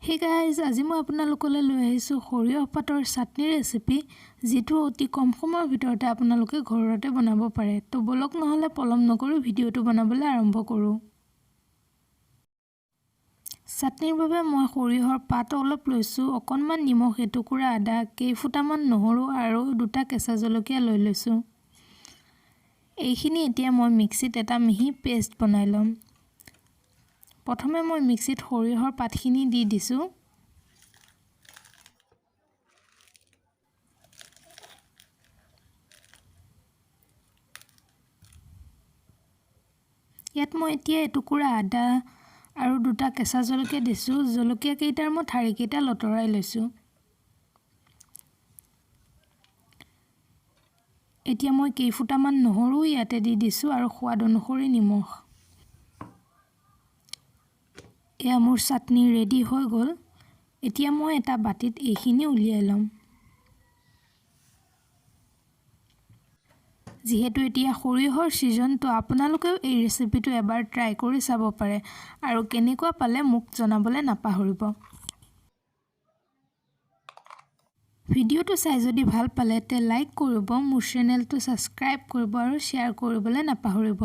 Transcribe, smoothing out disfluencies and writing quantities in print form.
Hey guys, আজি মই আপোনালোকলৈ লৈ আহিছোঁ সৰিয়হ পাতৰ চাটনি ৰেচিপি, যিটো অতি কম সময়ৰ ভিতৰতে আপোনালোকে ঘৰতে বনাব পাৰে। তো ব'লক নহ'লে পলম নকৰি ভিডিঅ'টো বনাবলৈ আৰম্ভ কৰোঁ। চাটনিৰ বাবে মই সৰিয়হৰ পাত অলপ লৈছোঁ, অকণমান নিমখ, এটুকুৰা আদা, কেইফুটামান নহৰু আৰু দুটা কেঁচা জলকীয়া লৈ লৈছোঁ। এইখিনি এতিয়া মই মিক্সিত এটা মিহি পেষ্ট বনাই ল'ম। প্ৰথমে মই মিক্সিত সৰিয়হৰ পাতখিনি দি দিছোঁ। ইয়াত মই এতিয়া এটুকুৰা আদা আৰু দুটা কেঁচা জলকীয়া দিছোঁ। জলকীয়া কেইটাৰ মই ঠাৰিকেইটা লতৰাই লৈছোঁ। এতিয়া মই কেইফুটামান নহৰু ইয়াতে দি দিছোঁ আৰু সোৱাদ অনুসৰি নিমখ। এয়া মোৰ চাটনি ৰেডি হৈ গ'ল। এতিয়া মই এটা বাতিত এইখিনি উলিয়াই ল'ম। যিহেতু এতিয়া সৰিয়হৰ ছিজন, তো আপোনালোকেও এই ৰেচিপিটো এবাৰ ট্ৰাই কৰি চাব পাৰে আৰু কেনেকুৱা পালে মোক জনাবলৈ নাপাহৰিব। ভিডিঅ'টো চাই যদি ভাল পালে তে লাইক কৰিব, মোৰ চেনেলটো ছাবস্ক্ৰাইব কৰিব আৰু শ্বেয়াৰ কৰিবলৈ নাপাহৰিব।